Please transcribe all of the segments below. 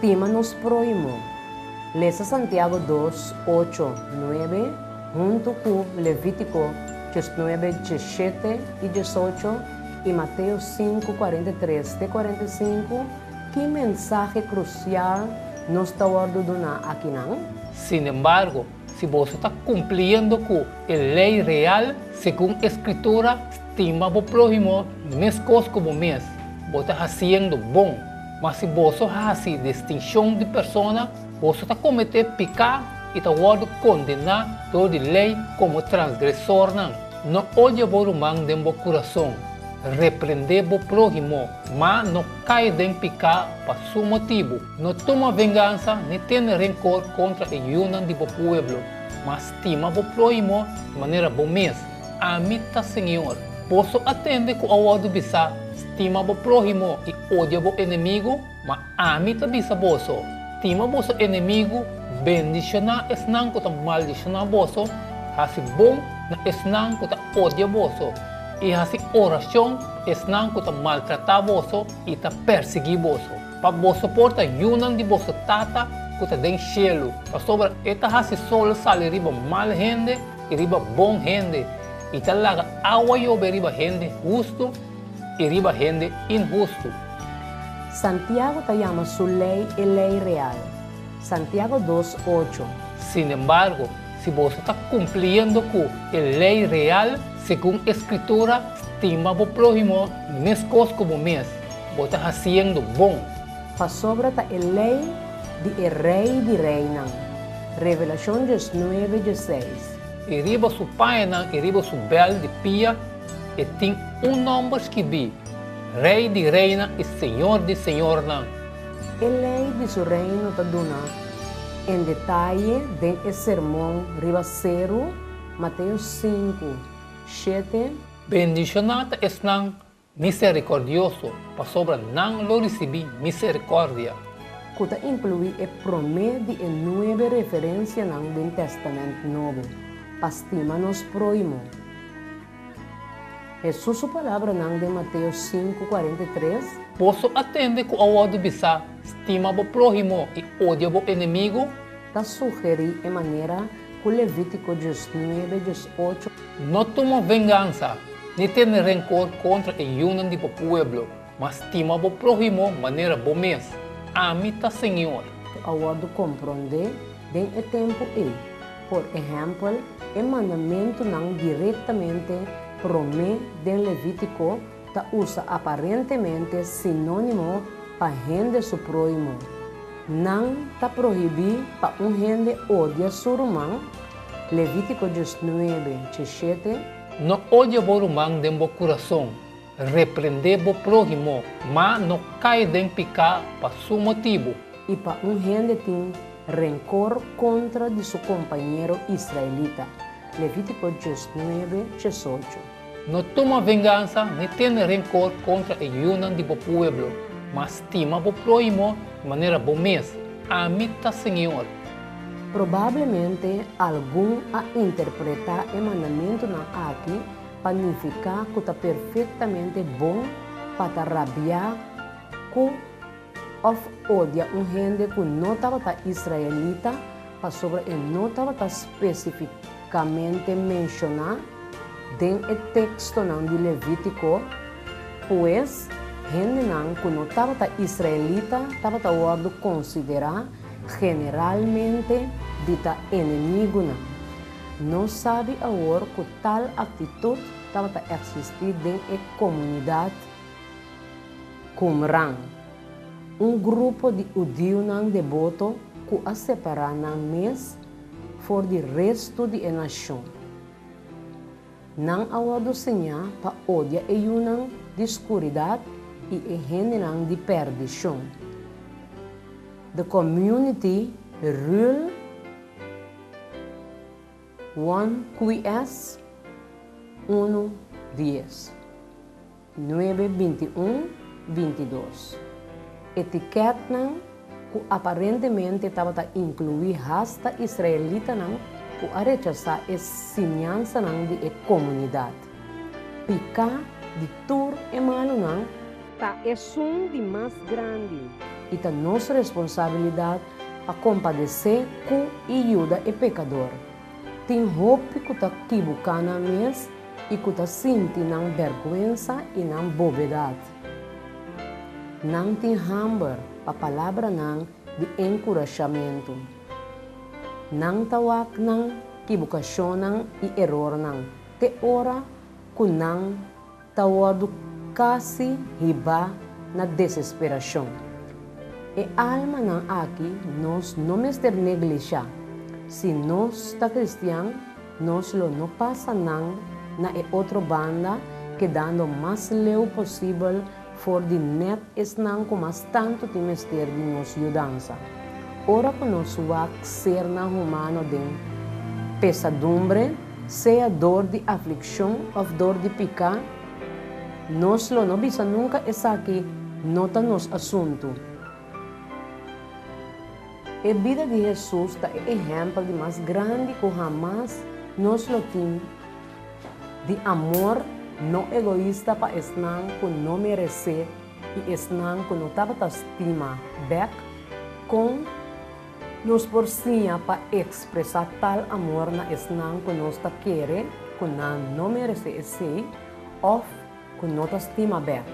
Stima nos próhimo. Lesa Santiago 2, 8, 9, huntu ku Levítiko 19, 17 i 18 i Mateo 5, 43 te 45, ki mensahe krusial nos ta wòrdu duná akinan? Sinembargo, si boso ta kumpliendo ku e lei real segun e Skritura, stima bo próhimo meskos ku bo mes, bo ta hasiendo bon. Ma si boso hasi distinshon di persona, boso ta kometé piká i ta wòrdu kondená dor di lei komo transgresornan. No odia bo ruman den bo kurason. Reprendé bo próhimo, ma no kai den piká pa su motibu. No tuma vengansa ni tene renkor kontra e yunan di bo pueblo, ma stima bo próhimo manera bo mes. Ami ta Señor. Boso a tende ku a wòrdu bisá, Stima bo próhimo i odia bo enemigu, ma ami ta bisa boso, Stima boso enemigu, bendishoná esnan ku ta maldishoná boso, hasi bon na esnan ku ta odia boso, i hasi orashon pa esnan ku ta maltratá boso i ta persiguí boso, pa boso por ta yunan di boso Tata ku ta den shelu, pasobra e ta hasi sol sali riba mal hende i riba bon hende, i ta laga awa yobe riba hende hustu i riba hende inhustu. Santiago ta yama su lei e lei real. Santiago 2, 8. Sinembargo, si boso ta kumpliendo ku e lei real segun e Skritura, stima bo próhimo meskos ku bo mes, bo ta hasiendo bon. Pasobra ta e lei di e Rei di reinan. Revelashon 19, 16. I riba su pañanan i riba su bèl di pia e tin un nòmber skibí, Rei di reinan i Señor di señornan. E lei di su reino ta duna en detaye den e Sermon riba Seru, Mateo 5, 7. Bendishoná ta esnan miserikòrdioso, pasobra nan lo risibí miserikòrdia. Ku ta inkluí e promé di e nuebe referensianan den Tèstamènt Nobo pa stima nos próhimo. Hesus su palabranan den Mateo 5, 43. Boso a tende ku a wòrdu bisá, Stima bo próhimo i odia bo enemigu? Ta sugerí e manera ku Levítiko 19, 18. No tuma vengansa, ni tene renkor kontra e yunan di bo pueblo, ma stima bo próhimo manera bo mes. Ami ta Señor. A wòrdu komprondé den e tempu ei. Por ehèmpel, e mandamentunan direktamente promé den Levítiko ta usa aparentemente sinónimo pa hende su próhimo. Nan ta prohibí pa un hende odia su ruman, Levítiko 19, 17. No odia bo ruman den bo kurason, reprendé bo próhimo, ma no kai den piká pa su motibu. I pa un hende tin renkor kontra di su kompañero israelita, Levítiko 19, 18. No tuma vengansa ni tene renkor kontra e yunan di bo pueblo, ma stima bo próhimo manera bo mes. Ami ta Señor. Probablemente algun a interpretá e mandamentunan aki pa nifiká ku ta perfektamente bon pa ta rabiá ku òf odia un hende ku no tabata israelita pasobra e no tabata spesifikamente menshoná den e tekstonan di Levítiko. Pues, hendenan ku no tabata israelita tabata wòrdu konsiderá generalmente di ta enemigunan. Nos sabi awor ku tal aktitut tabata eksistí den e komunidat Qumran, un grupo di hudiunan deboto ku a separá nan mes for di restu di e nashon. Nan a wòrdu siñá pa odia e yunan di skuridat i e hendenan di pèrdishon. The Community Rule 1 QS 1 10. 9 21 22. Etikètnan ku aparentemente tabata inkluí hasta israelitanan ku a rechasá e siñansanan di e komunidat. Piká di tur e malunan. Ta esun di mas grandi. I ta nos responsabilidat pa kompadesé ku i yuda e pekador. Tin hopi ku ta kibuká nan mes i ku ta sinti nan bèrgwensa i nan bobedat. Nan tin hamber pa palabranan di enkurashamentu. Nan ta wak nan kibukashonnan i erornan te ora ku nan ta wòrdu kasi hibá na desesperashon. E almanan aki nos no mester neglishá. Si nos ta kristian, nos lo no pasa nan na e otro banda kedando mas leu posibel for di nèt esnan ku mas tantu tin mester di nos yudansa. Ora ku nos wak sernan humano den pesadumbre, sea dor di aflikshon òf dor di piká, nos lo no bisa nunka esaki no ta nos asuntu. E bida di Hesus ta e ehèmpel di mas grandi ku hamas nos lo tin di amor no egoista pa esnan ku no meresé i esnan ku no tabata stima bèk. Kon nos por siña pa ekspresá tal amor na esnan ku nos ta kere ku nan no meresé esei òf ku no ta stima bèk?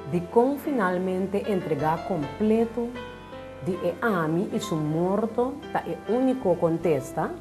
Dikon finalmente entregá kompleto di e ami i su morto ta e úniko kontesta?